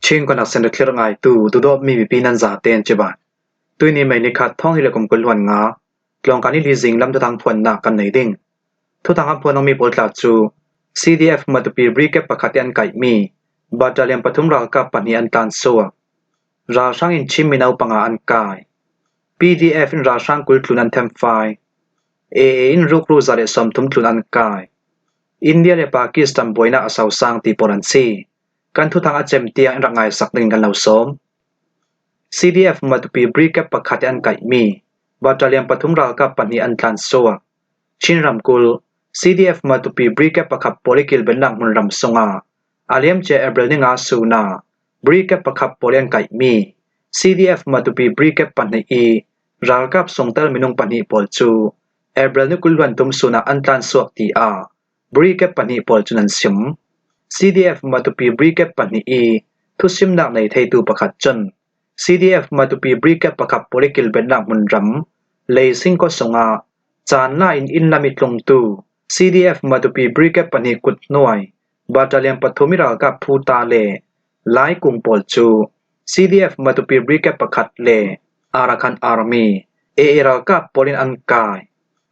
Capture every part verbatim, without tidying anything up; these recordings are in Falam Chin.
Chin Connection le thlir ngaitu, duhdawtmi mipi nan zaten cibai. Tuini May ni khat, thawng hnih le kum kul hluan nga, Tlawngkani li zinglam thuthang phuannak kan nei ding. Thuthang a phuan awmi pawl tla cu C D F Matupi Brigade pakhat i an kaihmi battalion pathum ralkap pahnih an tlansuak. Ralhrang in Chin mino panga an kai. P D F in ralhrang kul tlun an themfai. A A in rukru za le sawmthum tlun an kai. India le Pakistan buainak a sosang ti pawl an si. Kan thuthang a cem tiang in rak ngaisak dingin kan lo sawm. C D F Matupi Brigade pakhat i an kaihmi battalion pathum ralkap pahnih an tlansuak. Chin ramkulh, C D F Matupi Brigade pakhat pawl i kilvennak hmunram sungah a liamcia April ni nga sunah Brigade pakhat pawl i an kaihmi C D F Matupi Brigade pahnih i ralkap sungtel minung pahnih pawl cu April ni kul hluan thum sunah an tlansuak, tiah Brigade pahnih pawl cun an sim. C D F Matupi Brigade pahnih i thusimnak nei theitu pakhat cun C D F Matupi Brigade pakhat pawl i kilvennak hmunram Leising khuasung ah caan la in inn lam i tlungtu C D F Matupi Brigade pahnih kut hnuai battalion pathum i ralkap Phuta le Laikung pawl cu C D F Matupi Brigade pakhat le Arakan Army, A A ralkap pawl in an kai.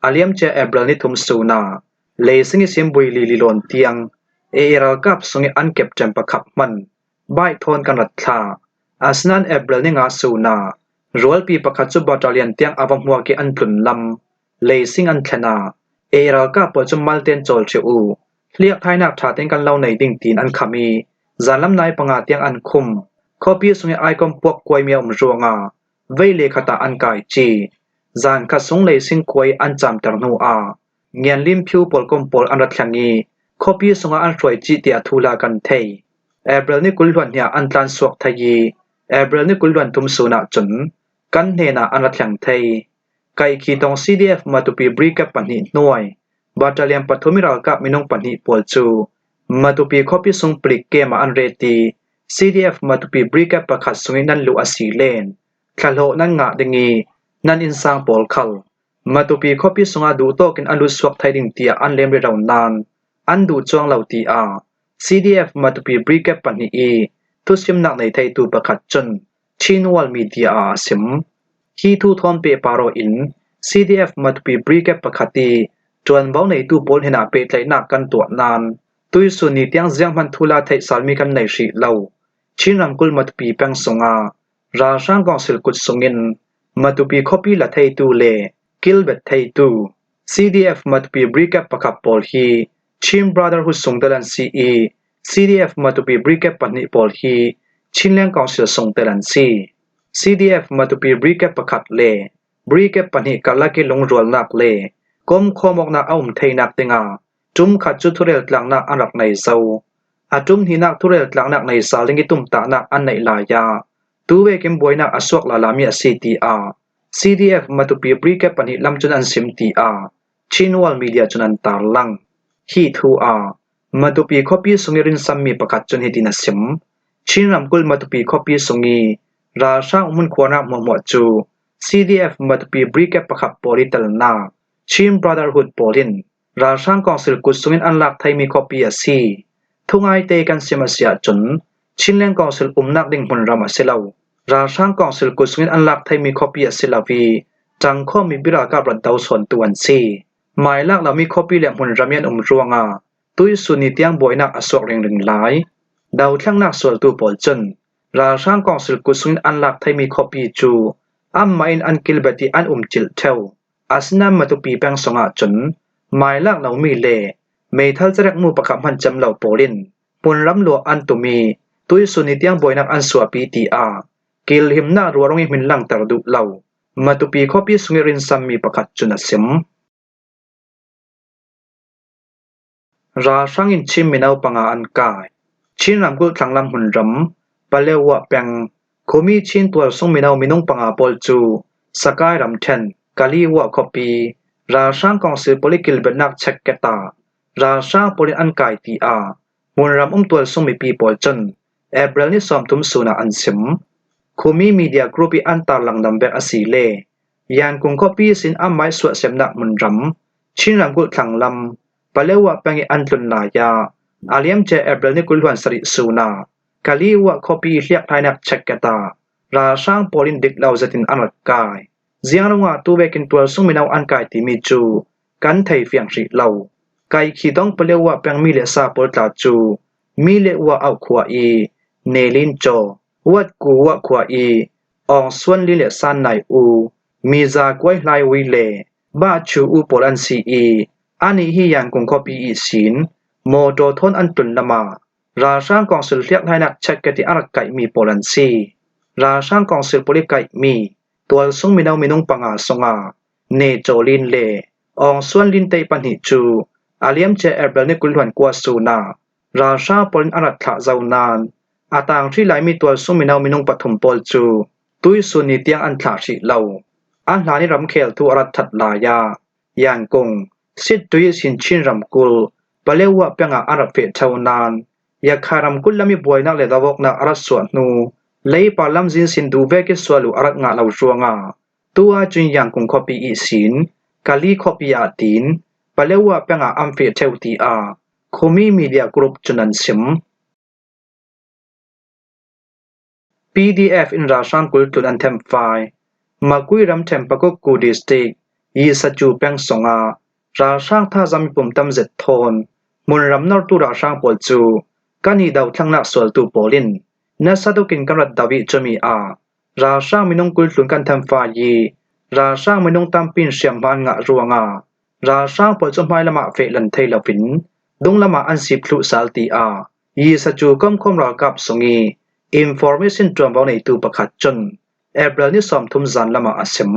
A liamcia April ni thum sunah Leising i simbui Lili lawn tiang A A ralkap sung i an captain pakhat hman baih thawn kan rat thlah. Asinain April ni nga sunah rualpi pakhat cu battalion tiang a va hmuak i an tlun lam Leising an thlen ah A A ralkap pawl cu malte an cawl ṭheh u, hliakthainak ṭha tein kan lo nei ding, tiin an kham i zanlam nai panga tiang an khum. Khuapi sung i aikawm puak kuaimi a um ruangah vei le khat ah an kai ci. Zan khat sung Leising khua i an camter hnu ah Ngianlim phiu pawlkom pawl an ra thleng i khuapi sungah an hruai cih tiah thuhla kan thei. April ni kul hluan hnih ah an tlansuak thei i April ni kul hluan thum sunah cun kan hnenah an ra thleng thei. Kaikhi tong C D F Matupi Brigade pahnih hnuai battalion pathum i ralkap minung pahnih pawl cu Matupi khuapi sung palik kem ah an ret i C D F Matupi Brigade pakhat sung i nan luh a si len thlahlawh nan ngah ding i nan innsang pawl khal Matupi khuapi sungah duhtawk in an lutsuak thei ding tiah an lem rero nain an duh cuang lo, tiah C D F Matupi Brigade pahnih i thusimnak nei theitu pakhat cun Chin World Media ah a sim. Hi thu thawn pehpar aw in C D F Matupi Brigade pakhat i ṭuanvo neitu pawl hnenah pehtlaihnak kan tuah nain tuihsun ni tiang zianghman thuhla theihsalmi kan nei hrih lo. Chin ramkulh Matupi peng sungah ralhrang kawngsil kut sungin Matupi khuapi la theitu le kilvet theitu C D F Matupi Brigade pakhat pawl hi Chin Brotherhood sungtel an si i C D F Matupi Brigade pahnih pawl hi Chinland Council sungtel an si. C D F Matupi Brigade pakhat le Brigade pahnih karlak i lungrualnak le komkhawm awknak a um theinak dingah ṭum khat cu thurel tlaknak an rak nei zo. A ṭum hnihnak thurel tlaknak nei sal ding i tumtahnak an neih lai ah tu vekin buainak a suak lalami a si, tiah C D F Matupi Brigade pahnih lam cun an sim, tiah Chin World Media cun an tarlang. Hi thu ah Matupi khuapi sung i rinsanmi pakhat cun hitin a sim: Chin ramkulh Matupi khuapi sung i ralhrang umhmun khuanak hmuahhmuah cu C D F Matupi Brigade pakhat pawl i telnak Chin Brotherhood pawl in ralhrang kawngsil kut sungin an lak theimi khuapi a si. Thungaite kan sim a si ahcun Chinland Council umnak ding hmunram a si lo. Ralhrang kawngsil kut sungin an lak theimi khuapi a si lo i ṭangkhawm mipi ralkap rat do sawntu an si. Mailak lomi khuapi le hmunram i an um ruangah tuihsun ni tiang buainak a suak ringring lai. Dothlengnak sualtu pawl cun ralhrang kawngsil kut sungin an lak theimi khuapi cu anmah in an kilbet i an um cilh ṭheu. Asinain Matupi peng sungah cun mailak lomi le meithal carekmu pakhat hman cem lo pawl in hmunram luah an tum i tuihsun ni tiang buainak an suahpi, tiah kilhimnak ruah rung i hmin langter duh lo Matupi khuapi sung i rinsanmi pakhat cun a sim. Ralhrang in Chin mino panga an kai. Chin ramkulh thlanglam hmunram Paletwa peng Khumi Chin tualsung mino minung panga pawl cu Sakai ramṭhen Kaliwa khuapi ralhrang kawngsil pawl i kilvennak check gate ah ralhrang pawl in an kai, tiah hmunram um tualsung mipi pawl cun April ni sawmthum sun ah an sim. Khumi Media Group i an tarlang dam vek a si le Yankung khuapi sin anmah i suahsemnak hmunram Chin ramkulh thlanglam Paletwa peng i an tlun lai ah a liamcia April ni kul hluan sarih sun ah Kaliwa khuapi i hliakhlainak check keta ralhrang pawl in dik lo zetin an rak kai. Ziang ruangah tu vekin tualsung mino an kai timi cu kan thei fiang hrih lo. Kaikhi dong Palewa peng mi le sa pawl tla cu mi le wa au khua i Nelin Caw, Wat Ku Wa khua i Awng Suan Lin le San Nai U, Miza Kuai Hlai Ui le Bah Chu U pawl an si i, anih hi Yangon khuapi ihsin mawtaw thawn an tlun lamah ralhrang kawngsil hliakhlainak check keti a rak kaihmi pawl an si. Ralhrang kawngsil pawl i kaihmi tualsung mino minung panga sungah Ne Caw Lin le Awng Suan Lin te pahnih cu a liamcia April ni kul hluan kua sun ah ralhrang pawl in a rak thlah zo nain a tang hrih laimi tualsung mino minung pathum pawl cu tuisun ni tiang an thlah hrih lo. A hlan i ramkhel thu a rak that lai ah Yangon, Sittui ihsin Chin ramkulh Palewa peng ah a rak feh tho nain Yakha ramkulh lam i buainak le dovawknak a rak suah hnu, Leipa lamzin sin duh vek i sual uh a rak ngah lo ruangah tu ahcun Yangon khuapi ihsin Kali khuapi ah tiin Palewa peng ah an feh tho tiah Khumi Media Group cun an sim. P D F in ralhrang kul tlun an themfai. Magway ramṭhen Pakokku District, Yisacu peng sungah ralhrang thazaang mipum tam zet thawn hmunram nortu ralhrang pawl cu kan i dothlangnak sualtu pawl in nasa tukin kan rak do i cumi ah ralhrang minung kul tlun kan themfai i ralhrang minung tampi in hriamhma an ngah ruangah ralhrang pawl cu hmailam ah fehlan thei loin dunglam ah an sip thluh sal tiah Yisacu komkhawm ralkap sung i information ṭuanvo neitu pakhat cun April ni sawmthum zan lamah a sim.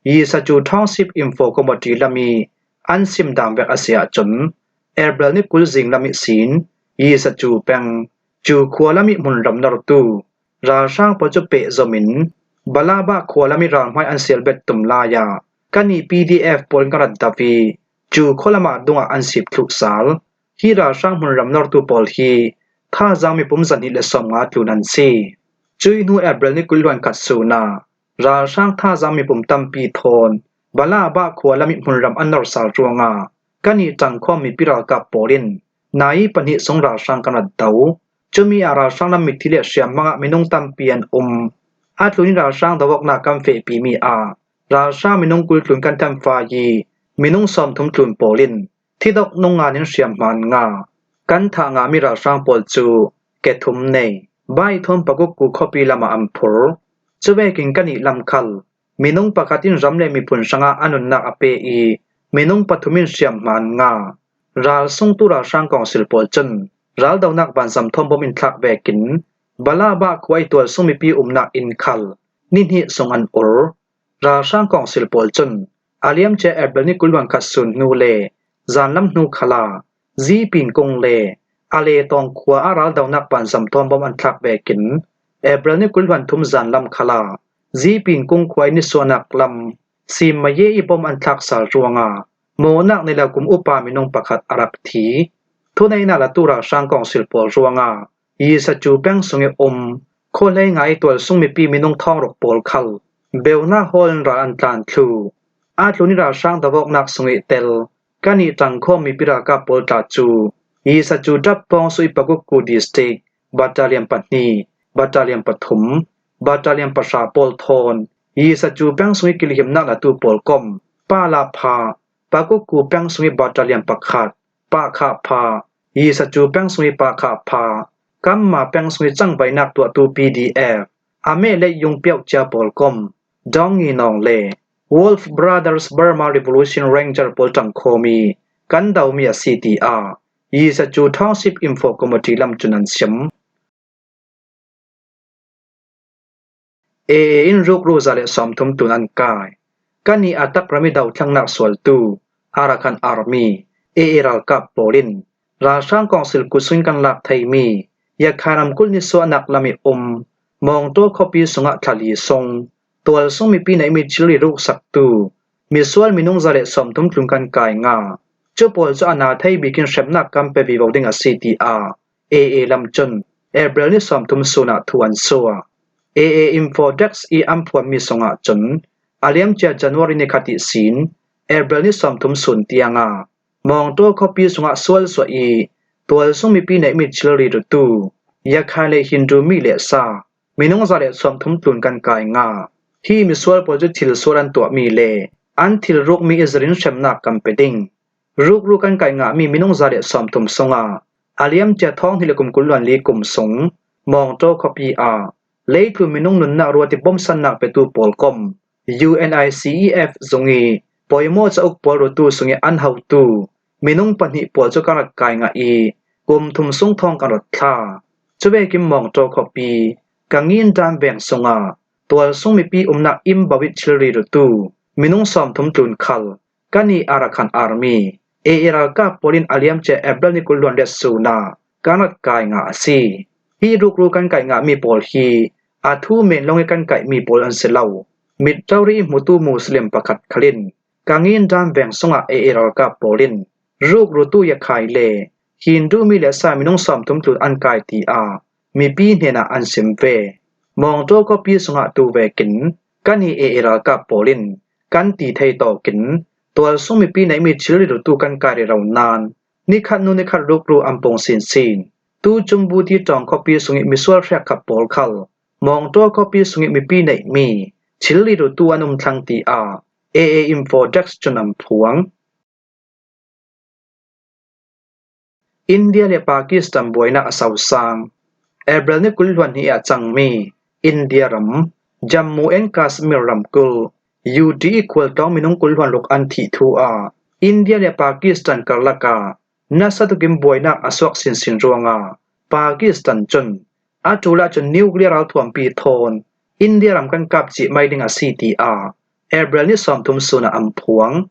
Yisacu Township Info Committee lam i an sim dan vek a si ahcun April ni kul zing lam ihsin Yisacu peng cu khua lam i hmunram nortu ralhrang pawl cu pehzom in Balaba khua lam i ralhmai an sial bet tum lai ah kan i P D F pawl in kan rak do i cu khua lam ah dungah an sip thluh sal. Hi ralhrang hmunram nortu pawl hi thazaang mipum zahnih le sawmnga tlun an si. Cuih hnu April ni kul hluan khat sun ah ralhrang thazaang mipum tampi thawn Balaba khua lam i hmunram an nor sal ruangah kan i ṭangkhawm mipi ralkap pawl in nai pahnih sung ralhrang kan rak do. Cumi ah ralhrang lam mitthi le hriamhma ah minung tampi an um. A tlun i ralhrang dovawknak kan fehpimi ah ralhrang minung kul tlun kan themfai i minung sawmthum tlun pawl in thidok nung ngan in hriamhma an ngah. Kan thah ngahmi ralhrang pawl cu kethum nei, baithawn Pakukku khuapi lamah an phur. Cuvekin kan i lam khal minung pakhat in ram le miphun hrangah a nunnak a pe i minung pathum in hriamhma an ngah. Ralsungtu ralhrang kawngsil pawl cun raldonak vanzam thawn bom in thlak vekin Balaba khua i tualsung mipi umnak inn khal ni hnih sung an ur. Ralhrang kawngsil pawl cun a liamcia April ni kul hluan khat sun hnu le zanlam hnu khal ah Zipin kung le a letawng khua ah raldonak vanzam thawn bom an thlak vekin April ni kul hluan thum zanlam khal ah Zipin kung khua i nisuahnak lam Simmaye i bom an thlak sal ruangah mawhnak nei lo kum upa minung pakhat a rak thi. Thuneihnak latu ralhrang kawngsil pawl ruangah Yisacu peng sung i um khuahlei nga i tualsung mipi minung thawng ruk pawl khal beunak hawl in ral an tlan thluh. A tlun i ralhrang dovawknak sung i tel kan i ṭangkhawm mipi ralkap pawl tla cu Yisacu ṭap pawng sung i Pakukku District Battalion pahnih, Battalion pathum, Battalion pahra pawl thawn Yisacu peng sung i kilhimnak latu pawl kom Pala pha, Pakukku peng sung i Battalion pakhat, Pakha pha, Yisacu peng sung i Pakha pha, Kamma peng sung i cangvaihnak tuahtu P D F, a meh lei yung piauh cia pawl kom Dong Ngi Nong le Wolf Brothers Burma Revolution Ranger pawl ṭangkhawm i kan domi a si, tiah Yisacu Township Info Committee lam cun an sim. A A in rukru za le sawmthum tlun an kai. Kan i a tak ram i dothlangnak sualtu Arakan Army, A A ralkap pawl in ralhrang kawngsil kut sung in kan lak theimi Yakha ramkulh nisuahnak lam i um Mawngtaw khuapi sungah thlali sung tualsung mipi neihmi thilri ruksaktu misual minung za le sawmthum tlun kan kai ngah. Cu pawl cu a na thei bikin hremnak kan pe vivo ding a si, tiah A A lam cun April ni sawmthum sun ah thu an suah. A A Info Desk i an phuanmi sungah cun a liamcia January ni khat ihsin April ni sawmthum sun tiangah Mawngtaw khuapi sungah sualsuah i tualsung mipi neihmi thilri rutu Yakhai le Hindu mi le sa minung za le sawmthum tlun kan kai ngah. Hi misual pawl cu thil sual an tuahmi le an thil rukmi i zirin hremnak kan pe ding. Rukru kan kai ngahmi minung za le sawmthum sungah a liamcia thawng hnih le kum kul hluan li kum sung Mawngtaw khuapi ah leitlun minung nunnak ruat i bomsannak petu pawl kom U N I C E F zung i poimaw cauk pawl rutu sung i an hotu minung pahnih pawl cu kan rak kai ngah i kum thum sung thawng kan rak thla. Cuvekin Mawngtaw khuapi Kangin dan veng sungah tualsung mipi umnak Imbawit thilri rutu minung sawmthum tlun khal kan i Arakan Army, A A ralkap pawl in a liamcia April ni kul hluan riat sun ah kan rak kai ngah a si. Hi rukru kan kai ngahmi pawl hi a thu men lawng i kan kaihmi pawl an si lo. Mit rori i hmutu Muslim pakhat khal in Kangin dan veng sungah A A ralkap pawl in rukrutu Yakhai le Hindu mi le sa minung sawmthum tlun an kai tiah mipi hnenah an sim ve. Mawngtaw khuapi sungah tu vekin kan i A A ralkap pawl in kan ti thei tawkin tualsung mipi neihmi thilri rutu kan kai rero nain nikhat hnu nikhat rukru an pung sinsin. Tu Cumbuti ṭawng khuapi sung i misual hrekkhat pawl khal Mawngtaw khuapi sung i mipi neihmi thilri rutu an um thlang tiah A A Info Desk cun an phuang. India le Pakistan buainak a sosang. April ni kul hluan hnih ah cangmi India ram Jammu and Kashmir ramkulh U T i khualtlawng minung kul hluan ruk an thih thu ah India le Pakistan karlak ah nasa tukin buainak a suak sinsin ruangah Pakistan cun a ṭul ahcun nuclear ralthuampi thawn India ram kan kap cih mai ding a si tiah April ni sawmthum sun ah an phuang.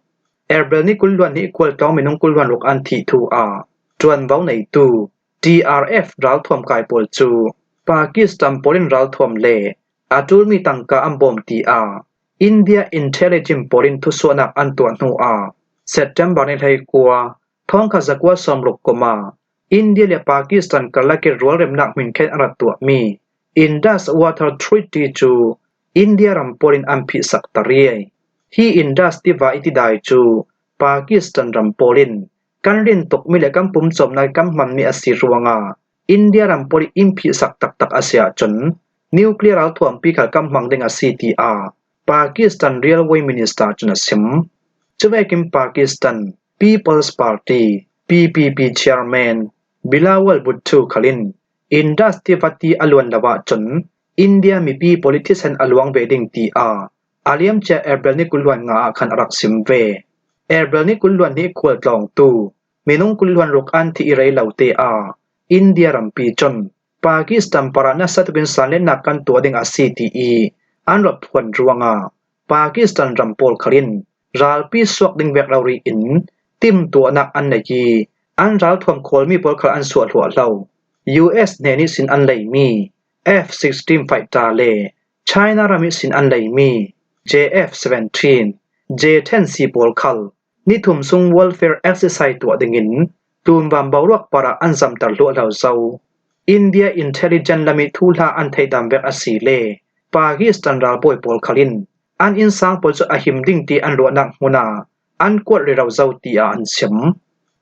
April ni kul hluan hnih khualtlawng minung kul hluan ruk an thih thu ah ṭuanvo neitu T R F ralthuam kai pawl cu Pakistan pawl in ralthuam le a ṭulmi tangka an bawm tiah India intelligence pawl in thusuahnak an tuah hnu ah September ni hleikua, thawngkhat zakua sawmruk kum ah India le Pakistan karlak i rualremnak hminkhen a rak tuahmi Indus Water Treaty cu India ram pawl in an phihsak ta riai. Hi Indus tiva i tidai cu Pakistan ram pawl in kan rin tukmi le kan pumcawmnak i kan hmanmi a si ruangah India ram pawl i in phihsak taktak a si ahcun nuclear ralthuampi khal kan hmang ding a si tiah Pakistan Railway Minister cun a sim. Cuvekin Pakistan People's Party, P P P Chairman Bilawal Bhutto khal in Indus tiva ti a luan lo ahcun India mipi pawl i thisen a luang ve ding tiah a liamcia April ni kul hluan nga ah khan a rak sim ve. April ni kul hluan hnih khualtlawngtu minung kul hluan ruk an thih i rei lote ah India rampi cun Pakistan parah nasa tukin sanlennak kan tuah ding a si ti i an rak phuan ruangah Pakistan ram pawl khal in ralpi suak ding vek rori in timtuahnak an nei i an ralthuam khawlmi pawl khal an suahhluah hlo. U S hnen ihsin an leimi F sixteen fighter le China ram ihsin an leimi J F seventeen, J ten C pawl khal ni thum sung warfare exercise tuah dingin tlunvan boruak parah an zamter hluahhlo zo. India intelligence lam i thuhla an theih dan vek a si le Pakistan ralbawi pawl khal in an innsang pawl cu a him ding ti an ruahnak hmun ah an kuat rero zo tiah an sim.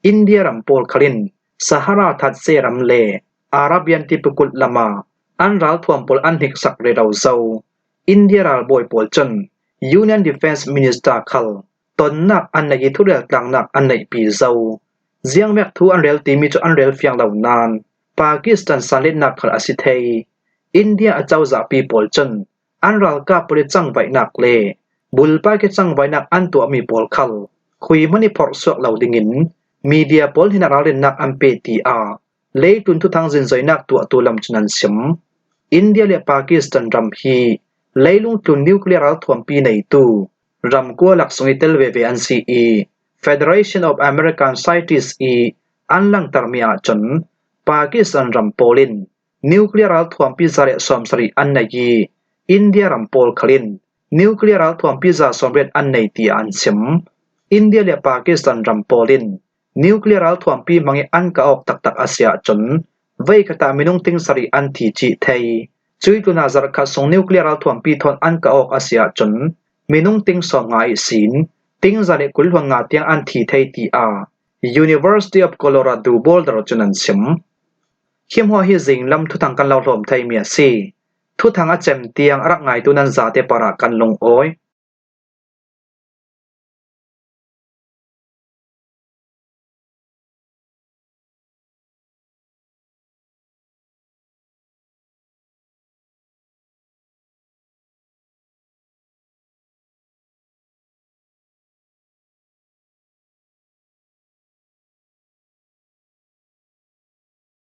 India ram pawl khal in Sahara thatse ram le Arabian tipikut lam ah an ralthuam pawl an hniksak rero zo. India ralbawi pawl cun Union Defence Minister khal tonnak an nei i thurel tlangnak an neihpi zo. Ziangvek thu an rel timi cu an rel fiang lo nain Pakistan sanletnak khal a si thei. India a cozahpi pawl cun an ralkap pawl i cangvaihnak le bulpak i cangvaihnak an tuahmi pawl khal khui hmanh i phorhsuak lo dingin media pawl hnenah ralrinnak an pe tiah leitlun thuthang zinzoinak tuahtu lam cun an sim. India le Pakistan ram hi leilung tlun nuclear ralthuampi neitu ram kua lak sung i tel veve an si i Federation of American Scientists i an langtermi ahcun Pakistan ram pawl in nuclear ralthuampi za le sawmsarih an nei i India ram pawl khal in nuclear ralthuampi za sawmriat an nei tiah an sim. India le Pakistan ram pawl in nuclear ralthuampi hmang i an ka awk taktak a si ahcun veikhat ah minung ting sarih an thi cih thei. Cui tlunah zarhkhat sung nuclear ralthuampi thawn an ka awk a si ahcun minung ting sawmnga ihsin ting za le kul hluan nga tiang an thi thei tiah University of Colorado Boulder cun an sim. Hi hmuah hi zinglam thuthang kan lo hlawm thei mi a si. Thuthang a cem tiang a rak ngaitu nan zate parah kan lungawi.